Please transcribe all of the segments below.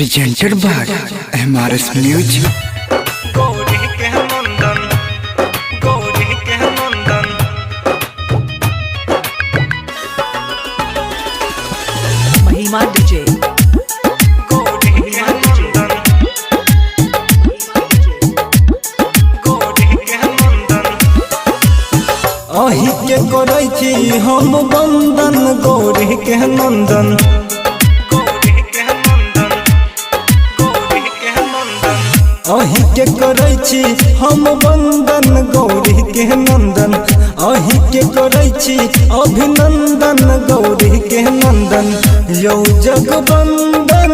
Presented by MRS Music. Gauri के नंदन, गौरी के नंदन। महिमा डीजे। गौरी के नंदन, गौरी के नंदन। अही के करै छी हम बंदन, गौरी के नंदन। गौरी के नंदन, गौरी के नंदन। अही के करै छी हम बंदन, गौरी के नंदन। अही के करै छी अभिनंदन, गौरी के नंदन। यौ जगबंदन,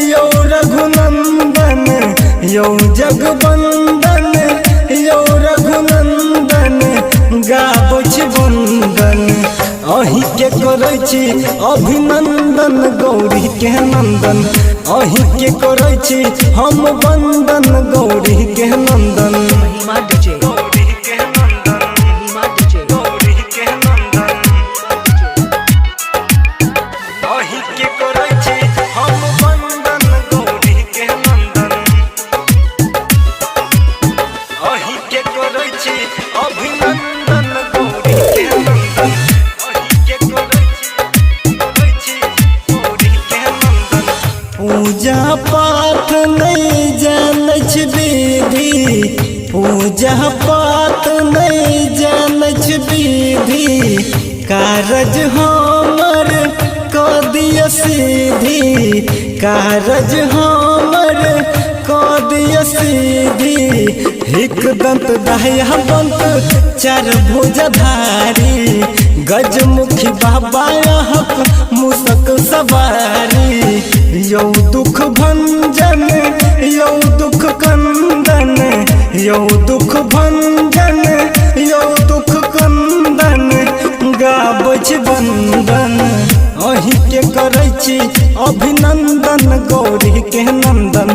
यौ रघुनंदन, यौ जगबंदन, यौ रघुनंदन, गाबै छी वंदन। अही के करै छी अभिनंदन, गौरी के नंदन। अही के करै छी हम वंदन, गौरी के नंदन। महिमा डीजे। गौरी के नंदन, महिमा डीजे। गौरी के नंदन। अही के करै छी हम वंदन, गौरी के नंदन। अही के करै छी अभिनंदन, गौरी के नंदन। अही के करै छी, करै छी गौरी के नंदन। पूजा पाठ नहीं जानै छी विधि, पूजा पाठ नहीं जानै छी विधि, कारज हमर क दिय सीधी, कारज हमर क दिय सीधी। एक दंत दहया बंत चार भुजधारी, गजमुखी बाबा हक मुसक सवारी। यौ दुख भंजन, यौ दुख कंदन, यौ दुख भंजन, यौ दुख कंदन, गाबै छी वंदन। अही के करै छी अभिनंदन, गौरी के नंदन।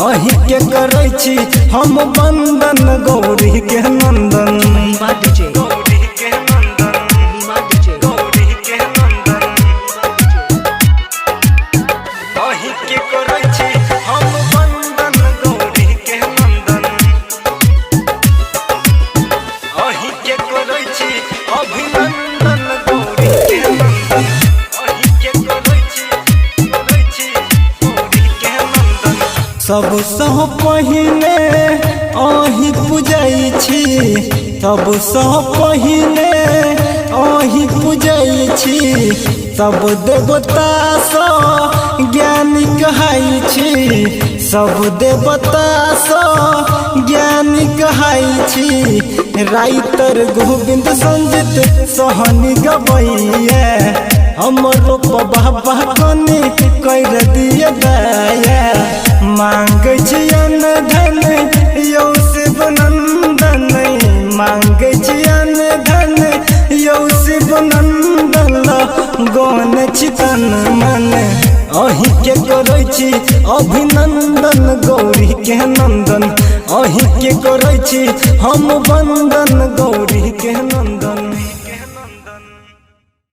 अही के करै छी हम वंदन, गौरी के नंदन। महिमा डीजे। गौरी के नंदन, महिमा डीजे। गौरी के नंदन। अही के करै छी हम वंदन, गौरी के नंदन। अही के करै छी अभिनंदन, गौरी के नंदन। अही के करै छी, करै छी गौरी के नंदन। सबसँ पहिने अही पूजै छी, सबसँ पहिने अही पूजै छी, सब देवतासँ ज्ञानी कहै छी, सब देवतासँ ज्ञानी कहै छी। राइटर गोविंद संजित सहनी गबैया, हमरो बाबा कनी कर दिय दया। मांगै छियन धन यौ शिव नंदन, मांगै छियन धन यौ शिव नंदन, गन छी तन मन। अही के करै छी अभिनंदन, गौरी के नंदन। अही के करै छी हम वंदन, गौरी के नंदन।